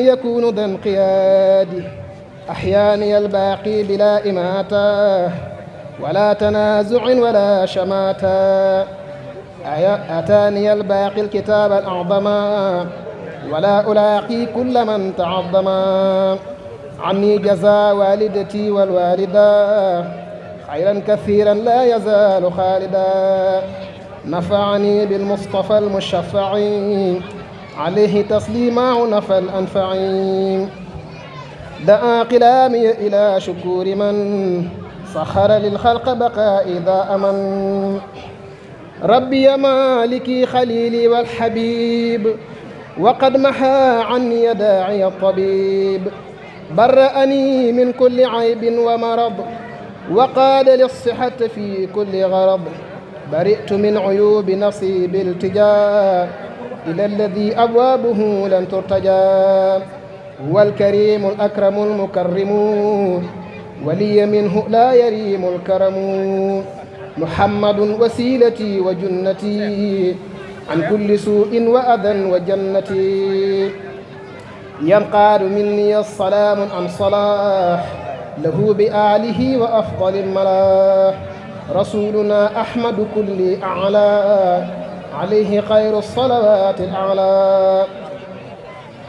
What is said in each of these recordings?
يكون ذا انقياد أحياني الباقي بلا إماتة ولا تنازع ولا شماتة أتاني الباقي الكتاب الأعظما ولا ألاقي كل من تعظما عني جزا والدتي والوالدة خيرا كثيرا لا يزال خالدا نفعني بالمصطفى المشفع عليه تسليما نفى الأنفع دعا قلامي إلى شكور من سخر للخلق بقاء ذا أمن ربي مالكي خليلي والحبيب وقد محى عني داعي الطبيب برأني من كل عيب ومرض وقاد للصحة في كل غرض برئت من عيوب نفسي بالتجاء إلى الذي أبوابه لن ترتجى هو الكريم الأكرم المكرم ولي منه لا يريم الكرم محمد وسيلتي وجنتي عن كل سوء وأذى وجنتي ينقاد مني السلام عن صلاح له بآله وأفضل الملاح رسولنا أحمد كل أعلى عليه خير الصلوات الأعلى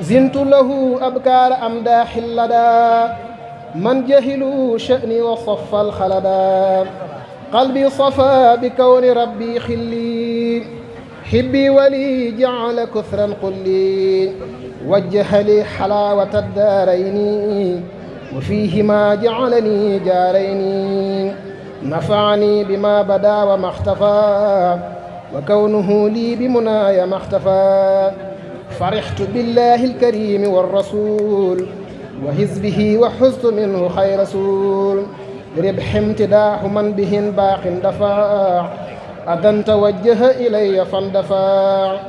زنت له أبكار أمداح لدى من جهلوا شأني وصف الخلدا قلبي صفى بكون ربي خلي حبي ولي جعل كثرا قلي وجه لي حلاوة الدارين وفيهما جعلني جارين نفعني بما بدا وما اختفى وكونه لي بمنايا ما اختفى فرحت بالله الكريم والرسول وحزبه وحزت منه خير رسول ربح امتداح من به باق دفاع أذى توجه إلي فاندفاع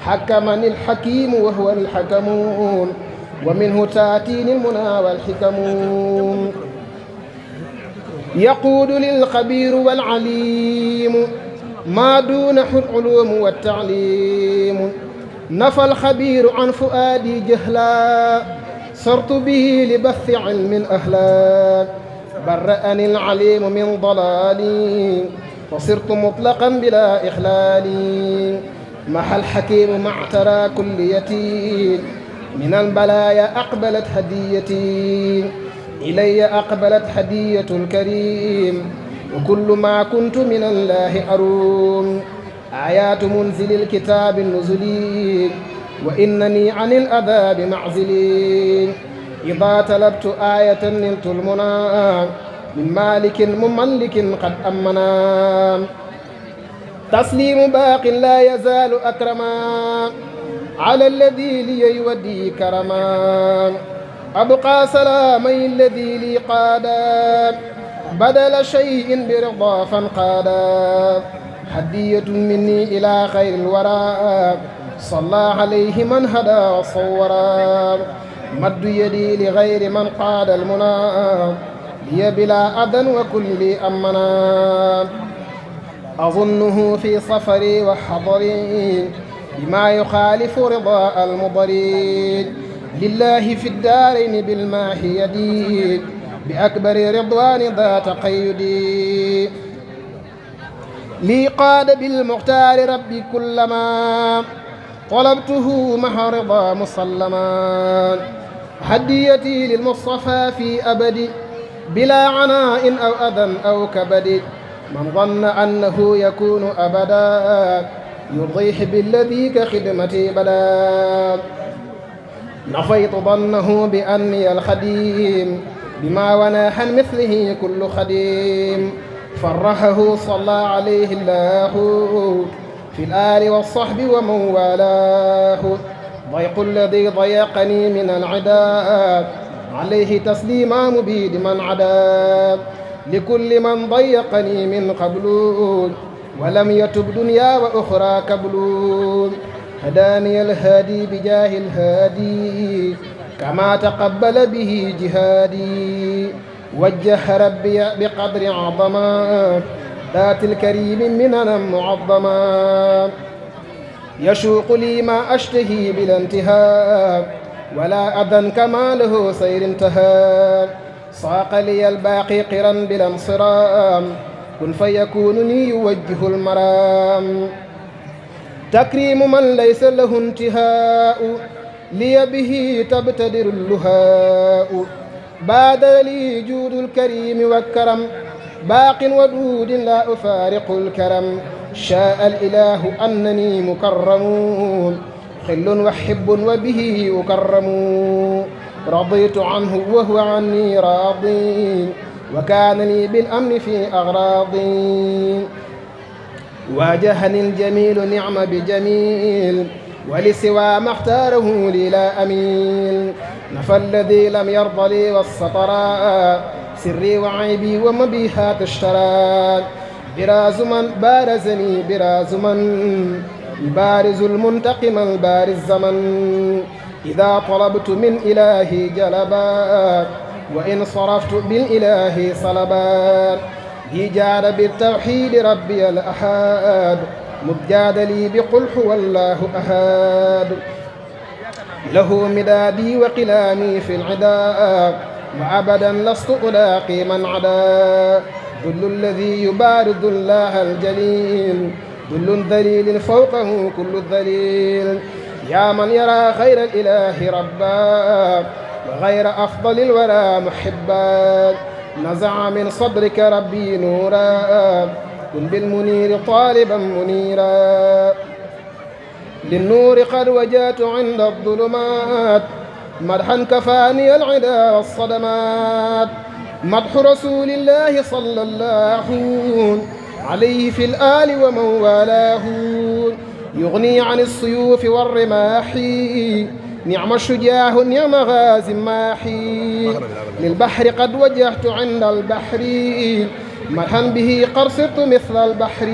حكمني الحكيم وهو الحكم ومنه تأتيني المنى والحكم يقود للخبير والعليم ما دونه العلوم والتعليم نفى الخبير عن فؤادي جهلا صرت به لبث علم أهلا برأني العليم من ضلالي فصرت مطلقا بلا إخلال محى الحكيم مع ترى كليتي من البلايا أقبلت هديتي إلي أقبلت هدية الكريم وكل ما كنت من الله أروم آيات منزل الكتاب النزلي وإنني عن الأذى بمعزلي إذا طلبت آية نلت المنى من مالك مملك قد أمنا تسليم باق لا يزال أكرما على الذي لي يودي كرما أبقى سلامي الذي لي قادا بدل شيء برضا فانقادا هدية مني إلى خير الورى صلى عليه من هدى وصورا مد يدي لغير من قاد المنى لي بلا أذى وكل أمنا أظنه في صفري وحضري بما يخالف رضا المضرين لله في الدارين بالماهية بأكبر رضوان ذا تقيدي لي قاد بالمختار ربي كلما طلبته مع رضا مسلما هديتي للمصطفى في أبدي بلا عناء أو أذى أو كبد من ظن أنه يكون أبدا يضيح بالذي كخدمتي بدا نفيت ظنه بأني الخديم بما وناح مثله كل خديم فرحه صلى عليه الله في الآل والصحب ومن والاه ضيق الذي ضيقني من العذاب عليه تسليما مبيد من عذاب لكل من ضيقني من قبل ولم يتب دنيا وأخرى قبل هداني الهادي بجاه الهادي كما تقبل به جهادي وجه ربي بقدر عظما ذات الكريم مننا معظما يشوق لي ما أشتهي بلا انتهاء ولا أذى كما له سير انتهى صاق لي الباقي قرا بلا انصرام كن فيكونني يوجه المرام تكريم من ليس له انتهاء لي به تبتدر اللهاء باد لي جود الكريم والكرم باق ودود لا أفارق الكرم شاء الإله أنني مكرم خل وحب وبه أكرم رضيت عنه وهو عني راضي وكان لي بالأمن في أغراضي واجهني الجميل نعم بجميل ولسوى ما اختاره لي لا أميل نفى الذي لم يرض لي والسطراء سري وعيبي ومبيهات اشترى براز من بارزني براز من البارز المنتقم البارز زمن إذا طلبت من إلهي جلبا وإن صرفت بالإله صلبا جاد بالتوحيد ربي الأحد مجاد لي بقل هو الله أحد له مدادي وقلامي في العداء وأبدا لست ألاقي من عدا ذل الذي يبارز الله الجليل ذل ذليل فوقه كل الذليل يا من يرى غير الإله ربا وغير أفضل الورى محبا نزع من صدرك ربي نورا كن بالمنير طالبا منيرا للنور قد وجات عند الظلمات مدحا كفاني العدا والصدمات مدح رسول الله صلى الله عليه في الآل ومن والاه يغني عن السيوف والرماح نعم الشجاع نعم غاز ماحي للبحر قد وجهت عند البحر مدحا به قد صرت مثل البحر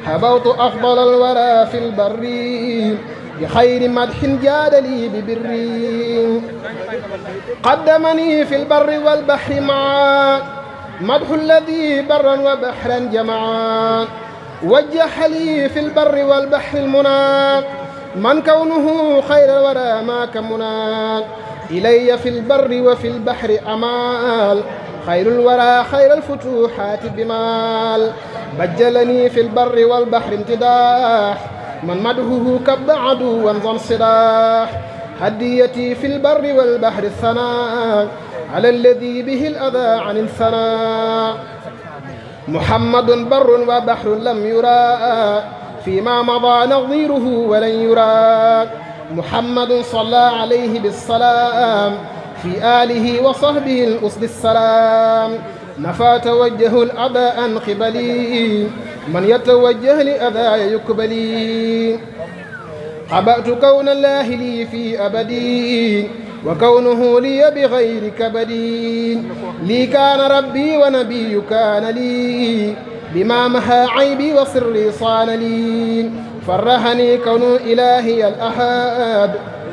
هبوت أفضل الورى في البر بخير مدح جاد لي ببر قدمني في البر والبحر معا مدح الذي برا وبحرا جمعا وجه لي في البر والبحر المنى من كونه خير الورى ما كمنى إلي في البر وفي البحر أمال خير الورى خير الفتوحات بمال بجلني في البر والبحر امتداح من مدهه كب عدوا ذا انصداح هديتي في البر والبحر الثناء على الذي به الأذى عن الثناء محمد بر وبحر لم يرى فيما مضى نظيره ولن يرى محمد صلى عليه بالسلام في آله وصحبه الأصل السلام نفى توجه الأذى عن قبلي من يتوجه لأذى يقبلي قبأت كون الله لي في أبدي وكونه لي بغير كبدي لي كان ربي ونبي كان لي بما محى عيبي وسري صان لي فرهني كون إلهي الأحد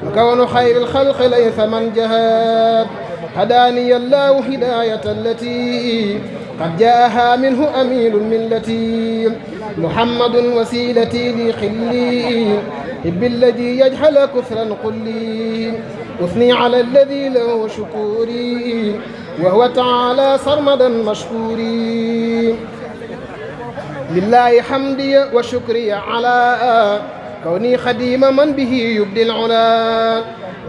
وكون خير الخلق ليس من جهاد هداني الله هداية التي قد جاءها منه أمين الملة محمد وسيلتي لي خلي حب الذي يجهل كثرا قلي أثني على الذي له شكوري وهو تعالى صرمدا مشكوري لله حمدي وشكري على كوني خديم من به يبدي العلا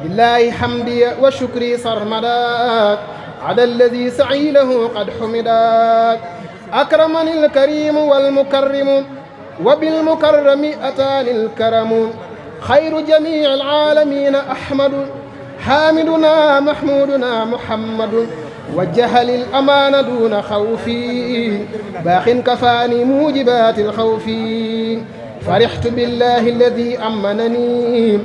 لله حمدي وشكري صرمدا على الذي سعي له قد حمدا أكرمني الكريم والمكرم وبالمكرم أتاني الكرم خير جميع العالمين أحمد حامدنا محمودنا محمد وجه للأمان دون خوفي باخ كفاني موجبات الخوف فرحت بالله الذي أمنني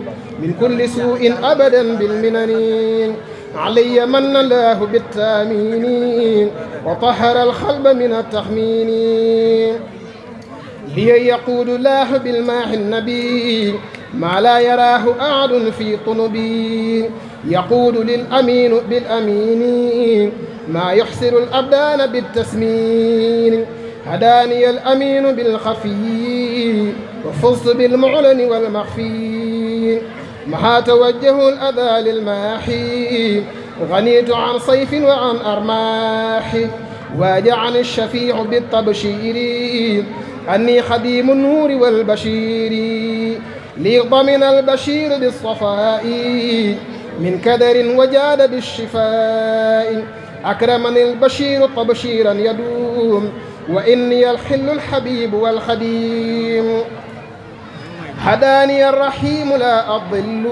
من كل سوء أبدا بالمنن علي من الله بالتامين وطهر القلب من التخمين لي يقول الله بالماح النبي ما لا يراه أحد في طنبي يقول للأمين بالأمين ما يحسر الأبدان بالتسمين هداني الأمين بالخفي وفزت بالمعلن والمخفي محا توجه الأذى للماحي غنيت عن صيف وعن أرماح واجعل الشفيع بالتبشير أني خديم النور والبشير لي ضمن البشير بالصفاء من كدر وجاد بالشفاء أكرمني البشير تبشيرا يدوم وإني الحل الحبيب والخديم هداني الرحيم لا أضل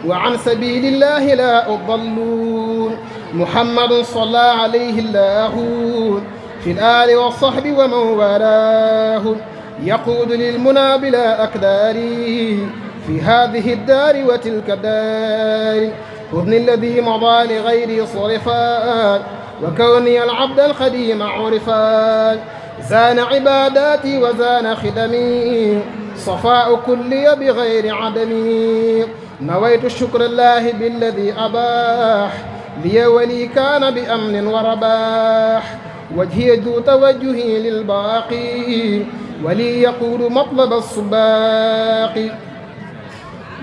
وعن سبيل الله لا أضل محمد صلى عليه الله في الآل والصحب ومن والاه يقود للمنى بلا أكدار في هذه الدار وتلك الدار حزن الذي مضى لغيري صرفا وكوني العبد الخديم عرفا زان عباداتي وزان خدمي صفاء كلي بغير عدمي نويت شكر الله بالذي أباح لي ولي كان بأمن ورباح وجهي ذو توجهي للباقي ولي يقول مطلب الصباق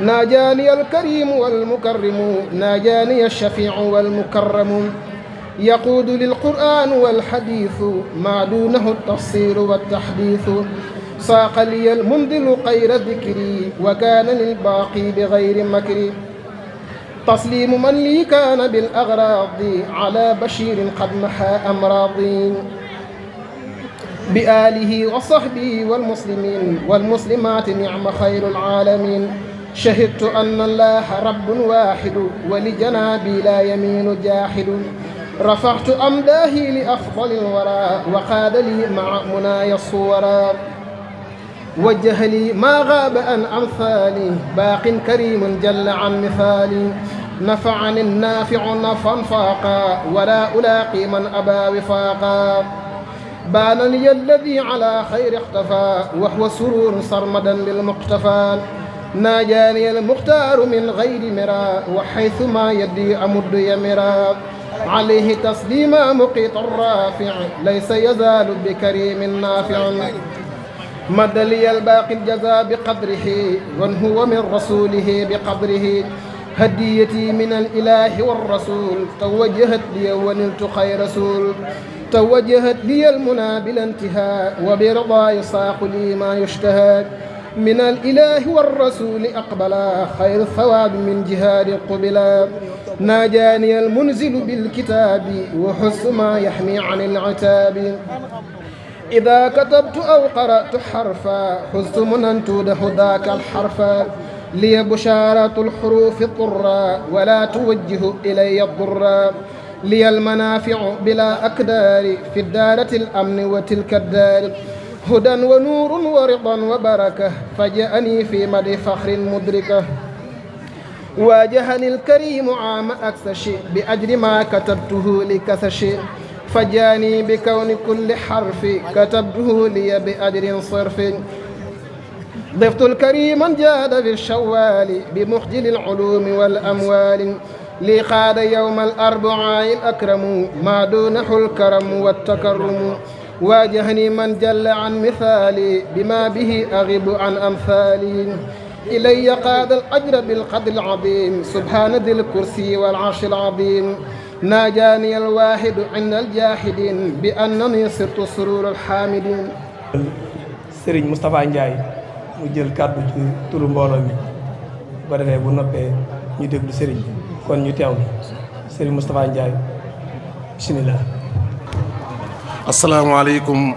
ناجاني الكريم والمكرم ناجاني الشفيع والمكرم يقود للقرآن والحديث ما دونه التفسير والتحديث ساق لي المنزل خير ذكري وكان للباقي بغير مكري تسليم من لي كان بالأغراض على بشير قد محى أمراضي بآله وصحبه والمسلمين والمسلمات نعم خير العالمين شهدت أن الله رب واحد ولجنابي لا يمين جاحد رفعت أمداهي لأفضل الورى وقاد لي مع منايا الصورا وجه لي ما غاب عن أمثالي باق كريم جل عن مثالي نفعني النافع نفعا فاقا ولا ألاقي من أبى وفاقا بان لي الذي على خير اختفى وهو سرور صرمدا للمقتفى ناجاني المختار من غير مرا وحيث ما يدي أمد يمرا عليه تسليما مقيت الرافع ليس يزال بكريم نافع مد لي الباقي الجزاء بقدره وهو من رسوله بقدره هديتي من الإله والرسول توجهت لي ونلت خير رسول توجهت لي المنى بلا انتهاء وبرضا يساق لي ما يشتهى من الإله والرسول أقبلا خير الثواب من جهاد قبلا ناجاني المنزل بالكتاب وحسن ما يحمي عن العتاب إذا كتبت أو قرأت حرفا حزت منى توده ذاك الحرفا لي بشارة الحروف الضرا ولا توجه إلي الضرا لي المنافع بلا أكدار في الدارة الأمن وتلك الدار هدى ونور ورضا وبركة فجاءني في مد فخر مدركة واجهني الكريم عام أكسش بأجر ما كتبته لكسش فجاني بكون كل حرف كتبته لي بأجر صرف ضفت الكريم جاد بالشوال بمخجل العلوم والأموال لي قاد يوم الأربعاء الأكرم ما دونه الكرم والتكرم واجهني من جل عن مثالي بما به أغب عن أمثالي إلي قاد الأجر بالقدر العظيم سبحان ذي الكرسي والعرش العظيم ناجاني الواحد عند الجاحدين بأنني صرت سرور الحامدين. Serigne Moustapha Ndiaye mu jël kàddu ci turu mbooloo mi bu defee bu noppee ñu déglu Serigne kon ñu teewlu Serigne Moustapha Ndiaye bismillah. asalaamaaleykum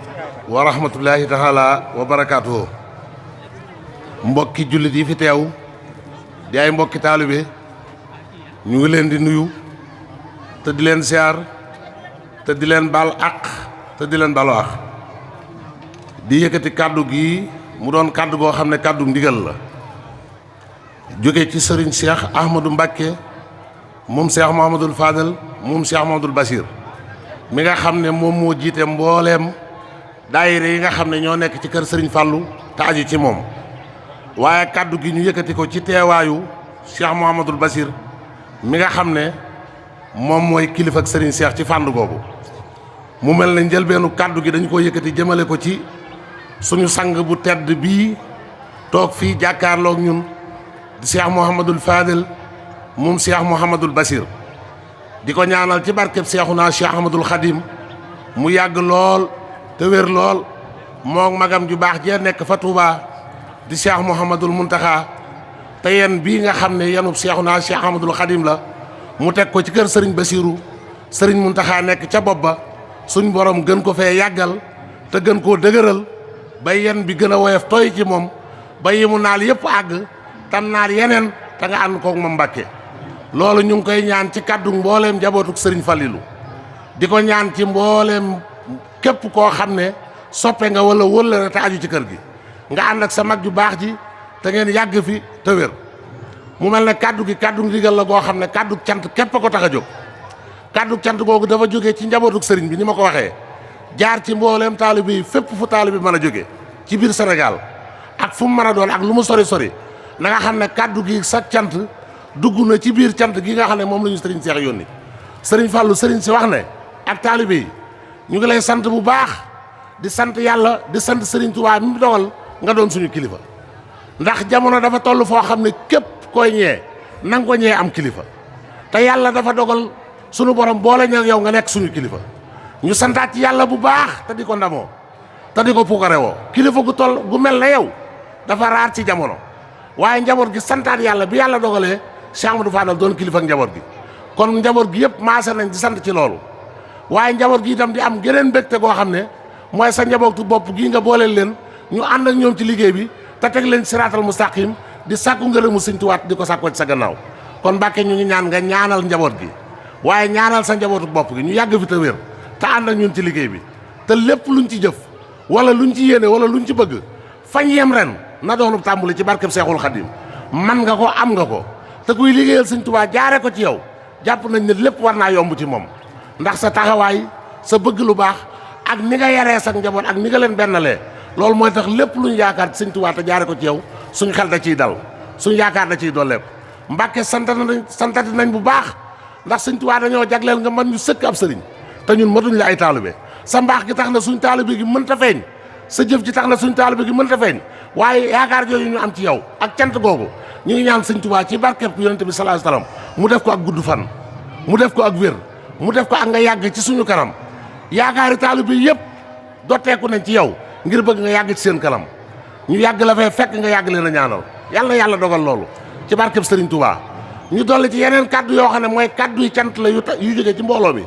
wa rahmatullahi taala wa barakaatuhu. mbokki jullit yi fi teew di ay mbokki taalibe ñu ngi leen di nuyu te di leen siyaar te di leen baal àq te di leen balu àq di yëkkati kàddu gi mu doon kàddu goo xam ne kàddu ndigal la jóge ci sëriñ Cheikh Ahmadou Mbacké moom Cheikh Mouhamadoul Fadel moom Cheikh Mouhamadoul Bachir mi nga xam ne moom moo jiite mbooleem daayira yi nga xam ne ñoo nekk ci kër sëriñ Fallou te aju ci moom waaye kàddu gi ñu yëkkati ko ci teewaayu Cheikh Mouhamadoul Bachir mi nga xam ne moom mooy kilifa ak sëriñ Cheikh ci fànn googu mu mel ne njëlbeenu kàddu gi dañu ko yëkkati jëmale ko ci suñu sang bu tedd bii toog fii jàkkaarloog ñun di Cheikh Mouhamadul Fadil moom Cheikh Mouhamadul Basir di ko ñaanal ci barkeb Cheikhuna Cheikh Ahmadul Khadim mu yàgg lool te wér lool moom magam ju baax jee nekk fa Touba di Cheikh Mouhamadul Muntaxa te yen bii nga xam ne yenub Cheikhuna Cheikh Ahmadul Khadim la mu teg ko ci kër sëriñ Basiru sëriñ Muntaxa nekk ca bopp ba suñ borom gën ko fee yàggal te gën koo dëgëral ba yen bi gën a woyof tooy ci moom ba yi mu naal yëpp àgg tam naal yeneen te nga ànd koog moom Mbàkke loolu ñu ngi koy ñaan ci kàddu mbooleem njabootuk sëriñ Falilu di ko ñaan ci mbooleem képp koo xam ne soppe nga wala wëllëre te aju ci kër gi nga ànd ak sa mag ju baax ji te ngeen yàgg fi te wér mu mel ne kàddu gi kàddu ndigal la goo xam ne kàddu cant képp a ko tax a jóg kàddu cant googu dafa jógee ci njabootuk sëriñ bi ni ma ko waxee jaar ci mbooleem taalibe yi fépp fu taalibe bi mën a jóge ci biir Sénégal ak fu mu mën a doon ak lu mu sori sori na nga xam ne kàddu gi sa cant dugg na ci biir cant gi nga xam ne moom la ñu sëriñ Seex yónni sëriñ Fallou sëriñ si wax ne ak taalibe yi ñu ngi lay sant bu baax di sant yàlla di sant sëriñ Tuubaa mi dogal nga doon suñu kilifa ndax jamono dafa toll foo xam ne képp koy ñee na nga ko ñee am kilifa te yàlla dafa dogal suñu borom boole ña yow nga nekk suñu kilifa ñu santaat ci yàlla bu baax te di ko ndamoo te di ko puukare woo kilifa gu toll gu mel ne yow dafa raar ci jamono waaye njaboot gi santaat yàlla bi yàlla dogalee Cheikh Amadou Fadal doon kilifa ak njaboot gi kon njaboot gi yëpp maase nañ di sant ci loolu waaye njaboot gi itam di am geneen mbégte goo xam ne mooy sa njabootu bopp gii nga booleel leen ñu ànd ak ñoom ci liggéey bi te teg leen siraatal mustaqim di sàkku ngërëmu Sëñ Tuubaa di ko sàkkoo ci sa gannaaw kon Mbàkke ñu ngi ñaan nga ñaanal njaboot gi waaye ñaanal sa njabootu bopp gi ñu yàgg fi te wér te ànd ak ñun ci liggéey bi te lépp luñ ci jëf wala luñ ci yéene wala luñ ci bëgg fañ yem ren na doonu tàmbali ci barkeb Seexul Xadim man nga ko am nga ko te kuy liggéeyal Sëñ Tuubaa jaare ko ci yow jàpp nañ ne lépp war naa yomb ci moom ndax sa taxawaay sa bëgg lu baax ak ni nga yaree sa njaboot ak ni nga leen bennalee loolu mooy tax lépp luñ yaakaar ci Sëñ Tuubaa te jaare ko ci yow suñ xel da ciy dal suñ yaakaar da ciy dolleeku Mbàkke santati nañ bu baax ndax Sëñ Tuubaa dañoo jagleel nga mën ñu sëkk ab sëriñ te ñun matuñ la ay taalibe sa mbaax gi tax na suñ taalibe gi mënta feeñ sa jëf ji tax na suñ taalibe gi mënta feeñ waaye yaakaar jooju ñu am ci yow ak cant googu ñu ngi ñaan Sëñ Tuubaa ci barkeb Yonent bi sallallahu alayhi wasallam mu def ko ak gudd fan mu def ko ak wér mu def ko ak nga yàgg ci suñu kanam yaakaari taalibe yëpp dotteeku nañ ci yow ngir bëgg nga yàgg ci seen kanam ñu yàgg la fay fekk nga yàgg leen a ñaanal yàlla na yàlla dogal loolu ci barkeb Sëriñ Tuubaa ñu dolli ci yeneen kaddu yoo xam ne mooy kaddu yi cant la yu jóge ci mbooloo mi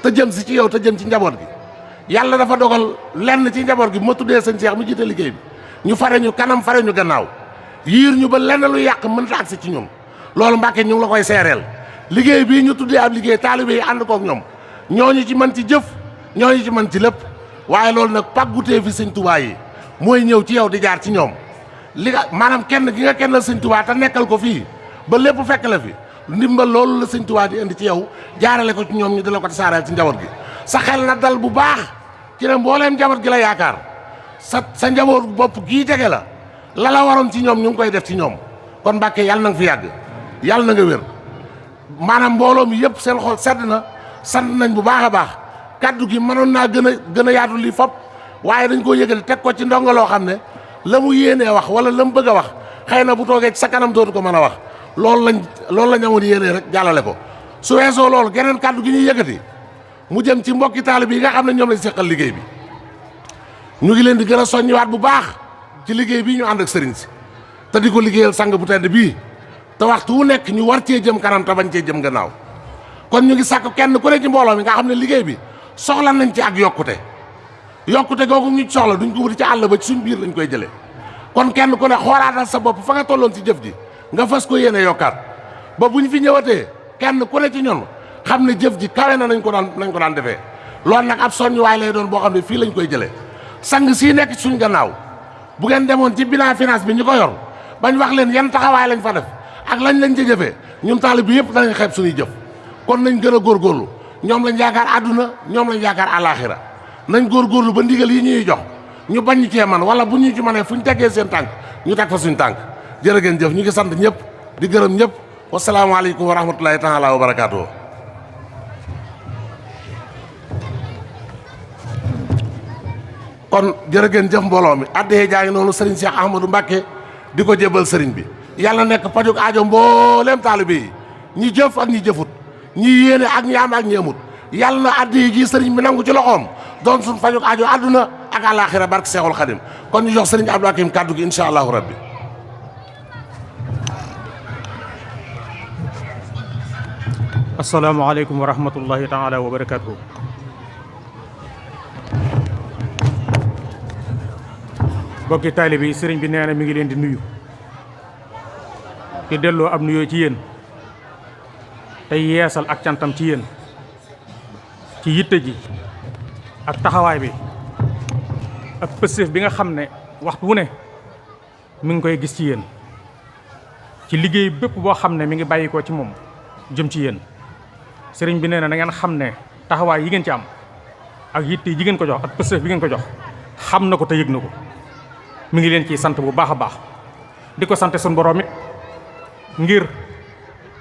te jëm si ci yow te jëm ci njaboot gi yàlla dafa dogal lenn ci njaboot gi ma tuddee sëñ Cheikh mi jiite liggéey bi ñu fare ñu kanam fare ñu gannaaw yiir ñu ba lenn lu yàq mënta agsi ci ñun loolu Mbàkke ñu ngi la koy seereel liggéey bii ñu tuddee ab liggéey taalibe yi ànd kook ñoom ñooñu ci mën ci jëf ñooñu ci mën ci lépp waaye loolu nag pàggutee fi Sëñ Tuubaa yi mooy ñëw ci yow di jaar ci ñoom li nga maanaam kenn gi nga kennal Sëñ Tuubaa te nekkal ko fii ba lépp fekk la fi ndimbal loolu la Sëñ Tuubaa di indi ci yow jaarale ko ci ñoom ñu di la ko tasaareel ci njaboot gi sa xel na dal bu baax ci ne mbooleem njaboot gi la yaakaar sa njaboot bopp gii jege la waroon ci ñoom ñu ngi koy def ci ñoom kon Mbàkke yàlla na nga fi yàgg yàlla na nga wér maanaam mbooloo mi yëpp seen xol sedd na sant nañ bu baax a baax kaddu gi mënoon naa gën a yaatu lii fop waaye dañ koo yëgale teg ko ci ndongo loo xam ne la mu yéenee wax wala la mu bëgg a wax xëy na bu toogee ci sa kanam dootu ko mën a wax loolu lañ amoon yéenee rek jàllale ko su weesoo loolu geneen kaddu gi ñuy yëkkati mu jëm ci mbokki taalibe yi nga xam ne ñoom lañ seqal liggéey bi ñu ngi leen di gën a soññiwaat bu baax ci liggéey bii ñu ànd ak sëriñ si te di ko liggéeyal sang bu tedd bii te waxtu wu nekk ñu war cee jëm kanam te bañ cee jëm gannaaw kon ñu ngi sàkk kenn ku ne ci mbooloo mi nga xam ne liggéey bi soxla nañ ci ak yokkute googu ñu soxla duñ ko wuti ci àll ba ci suñ biir lañ koy jëlee kon kenn ku ne xoolaatal sa bopp fa nga tolloon ci jëf ji nga fas ko yéene yokkaat ba bu ñu fi ñëwatee kenn ku ne ci ñun xam ne jëf ji kawe na nañ ko daan defee loolu nag ab soññuwaay lay doon boo xam ne fii lañ koy jëlee sang sii nekk ci suñ gannaaw bu ngeen demoon ci bilan finance bi ñu ko yor bañ wax leen yan taxawaay lañ fa def ak lañ ci jëfee ñun taalibe bi yëpp danañ xeeb suñuy jëf kon nañ gën a góorgóorlu ñoom lañ yaakaar àdduna ñoom lañ yaakaar àllaaxira nañ góorgóorlu ba ndigal yi ñuy jox ñu bañ ñu cee man wala bu ñu ci mënee fu ñu teggee seen tànk ñu teg fa suñ tànk jërë ngeen jëf ñu ngi sant ñëpp di gërëm ñëpp wasalaamaaleykum wa rahmatulahi taala wa barakaatu. kon jërë ngeen jëf mbooloo mi addee jaa ngi noonu Serigne Cheikh Ahmadou Mbacké di ko jébal sëriñ bi yàlla nekk pajuk aajo mbooleem taalibe yi ñi jëf ak ñi jëfut ñi yéene ak ñi am ak ñi amut yàlla na addi ji sëriñ bi nangu ci loxoom doon suñ pajuk aajo àdduna ak àllaaxira barke Seexul Xadim kon ñu jox sëriñ Abdou Hakim kàddu gi incha allahu rabbi. asalaamaaleykum wa rahmatullahi taala wa barakatuhu. bokki taalibe yi sëriñ bi nee na mi ngi leen di nuyu di delloo ab nuyoo ci yéen te yeesal ak cantam ci yéen ci yitte ji ak taxawaay bi ak pëstéef bi nga xam ne waxtu wu ne mi ngi koy gis ci yéen ci liggéey bépp boo xam ne mi ngi bàyyi ko ci moom jëm ci yéen sëriñ bi nee na ngeen xam ne taxawaay yi ngeen ci am ak yitte yi ngeen ko jox ak pëstéef bi ngeen ko jox xam na ko te yëg na ko mi ngi leen ciy sant bu baax a baax di ko sant suñu borom it ngir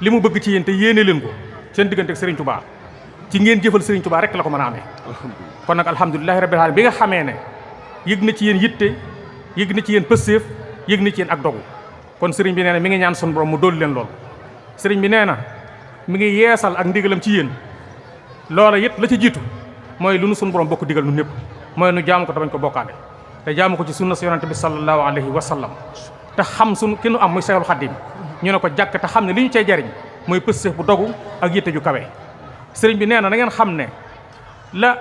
li mu bëgg ci yéen te yéene leen ko seen diggante ak Serigne Touba ci ngeen jëfal Serigne Touba rek la ko mën a amee. kon nag alhamdulilahi rabbil alamin bi nga xamee ne yëg na ci yéen yitte yëg na ci yéen pëstéef yëg na ci yéen ak dogu kon Serigne bi nee na mi ngi ñaan suñu borom mu dolli leen lool. Serigne bi nee na mi ngi yeesal ak ndigalam ci yéen loola it la ci jiitu mooy lu nu suñu borom bokk digal nu ñëpp mooy nu jaamu ko te bañ ko bokkaale. te jaamu ko ci sunna si yonante bi sallallahu alayhi wa sallam te xam sunu ki nu am muy Seexul Xaddim ñu ne ko jàkk te xam ne li ñu cay jariñ mooy pëstéef bu dogu ak yitte ju kawe. sëriñ bi nee na ngeen xam ne la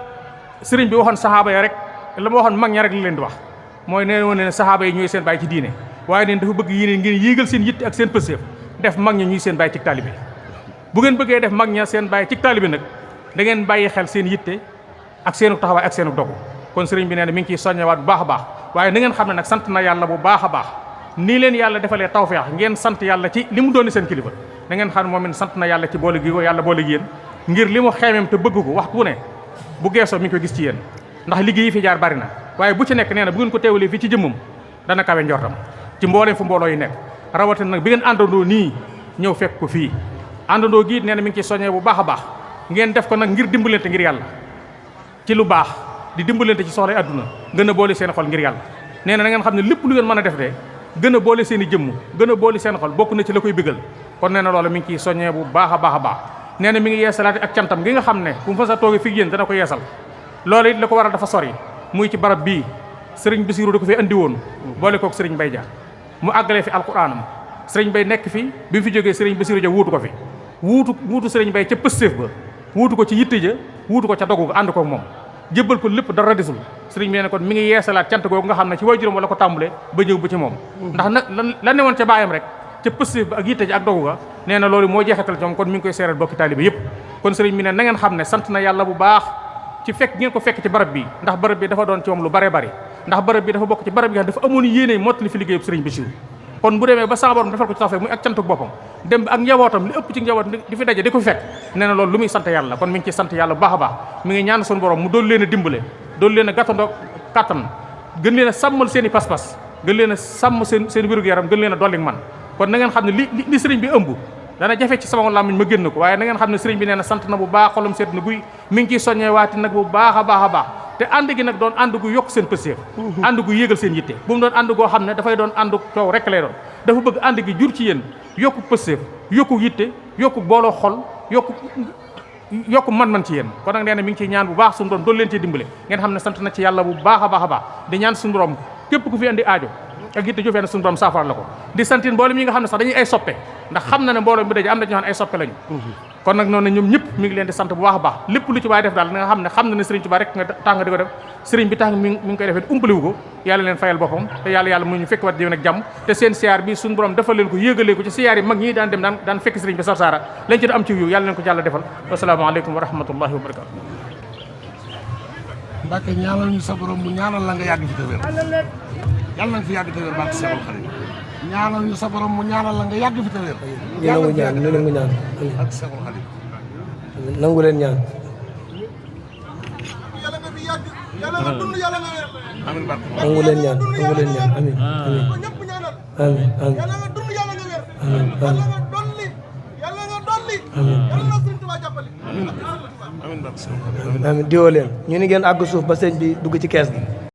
sëriñ bi waxoon saxaaba ya rek la ma waxoon mag ña rek li leen di wax mooy nee woon ne saxaaba yi ñooy seen bàyyi ci diine waaye neen dafa bëgg yéen ngeen yéegal seen yitte ak seen pëstéef def mag ña ñuy seen bàyyi ci taalibe bu ngeen bëggee def mag ña seen bàyyi ci taalibe nag da ngeen bàyyi xel seen yitte ak seenu taxawaay ak seenu dogu kon sëriñ bi nee na mi ngi ciy soññewaat bu baax a baax waaye na ngeen xam ne nag sant na yàlla bu baax a baax nii leen yàlla defalee tawfeex ngeen sant yàlla ci li mu dooni seen kilifa da ngeen xam ne moom it sant na yàlla ci boole gi ko yàlla boole gi yéen ngir li mu xeemeem te bëgg ko waxtu ne bu geesoo mi ngi koy gis ci yéen ndax liggéey yi fi jaar bari na waaye bu ci nekk nee na bu ngeen ko teewalee fii ci jëmmam dana kawe njortam ci mbooleem fu mbooloo yi nekk rawatina nag bi ngeen àndandoo nii ñëw fekk ko fii àndandoo gi nee na mi ngi ciy soññee bu baax a baax ngeen def ko nag ngir dimbalante ngir yàlla ci lu baax di dimbalante ci soxlay àdduna gën a boole seen xol ngir yàlla nee na ngeen xam ne lépp lu ngeen mën a def de gën a boole seen i jëmm gën a boole seen xol bokk na ci la koy bëggal kon nee na loolu mi ngi ciy soññee bu baax a baax a baax nee na mi ngi yeesalaati ak cantam gi nga xam ne bu mu fa sa toogee fi yéen dana ko yeesal loolu it la ko waral dafa sori muy ci barab bii sëriñ Basiru da ko fi andi woon boole kook sëriñ Bay Dia mu àggalee fi alquraanam sëriñ Bay nekk fi bi mu fi jógee sëriñ Basiru Dia wuutu ko fi wuutu sëriñ Bay ca pëstéef ba wuutu ko ci yitte ja wuutu ko ca dogu ànd kook moom jébbal ko lépp dara desul sëriñ bi nee na kon mi ngi yeesalaat cant googu nga xam ne ci waajuram wala ko tàmbulee ba ñëw ba ci moom ndax nag la ne woon ca baayam rek ca pëstéef ba ak yitte ji ak dogu ga nee na loolu moo jeexital ci moom kon mi ngi koy seeral bokki taalibe yëpp kon sëriñ bi ne na ngeen xam ne sant na yàlla bu baax ci fekk ngeen ko fekk ci barab bi ndax barab bi dafa doon ci moom lu bare bari ndax barab bi dafa bokk ci barab bi nga xam dafa amoon yéene mottali fi liggéeyub sëriñ Basiru kon bu demee ba sa borom defal ko ci tawfeex muy ak cantuk boppam dem ba ak njabootam li ëpp ci njaboot di fi daje di ko fi fekk nee na loolu lu muy sant yàlla kon mi ngi ci sant yàlla bu baax a baax mi ngi ñaan suñu borom mu doon leen a dimbale doon leen a gàttandoo kàttan gën leen a sàmmal seen i pas-pas gën leen a sàmm seen wérug yaram gën leen a dolli man kon na ngeen xam ne li sëriñ bi ëmb dana jafe ci sama làmmiñ ma génn ko waaye na ngeen xam ne sëriñ bi nee na sant na bu baax xolam seet na guy mi ngi ciy soññee waati nag bu baax a baax a baax te ànd gi nag doon ànd gu yokk seen pëstéef ànd gu yéegal seen yitte bu mu doon ànd goo xam ne dafay doon ànd coow rek lay doon dafa bëgg ànd gi jur ci yéen yokku pëstéef yokku yitte yokku booloo xol yokku man-man ci yéen kon nag nee na mi ngi ciy ñaan bu baax suñu borom doon leen cee dimbale ngeen xam ne sant na ci yàlla bu baax a baax a baax di ñaan suñu borom képp ku fi andi aajo ak yitte jofee na suñu borom saafara la ko di santin mboolem yi nga xam ne sax dañuy ay soppe ndax xam na ne mbooloo bi daje am na ñoo xam ne ay soppe lañu kon nag noonu ñoom ñëpp mi ngi leen di sant bu baax a baax lépp lu ci waay def daal nga xam ne sëriñ Tuubaa rek nga tax nga di ko def sëriñ bi tax mi ngi koy defee umpaliwu ko yàlla leen fayal boppam te yàlla mu ñu fekk wat diw nag jàmm te seen siyaar bi suñu borom defal leen ko yéegalee ko ci siyaar yi mag ñi daan dem daan fekk sëriñ bi Sarsara lañ ci am ci yiw yàlla leen ko jàll defal wasalaamaaleykum wa rahmatullahi wa barakatu Mbàkke ñaanal ñu sa borom mu ñaanal la nga yàgg fi te wér yàlla na nga fi yàgg te wér barke Seexul Xadiim ñaanal ñu sa borom mu ñaanal la nga yàgg fi te wér ñu nangu ñaan ak Seexul Xadiim nangu leen ñaan yàlla nga dund yàlla nga wér amiin barke nangu leen ñaan amiin ñëpp ñaanal amiin yàlla nga dund yàlla nga wér amiin yàlla nga dolli amiin yàlla na sëriñ Tuubaa jàppale amiin barke Seexul Xadiim amiin diwoo leen ñu ni ngeen àgg suuf ba sëñ bi dugg ci kees gi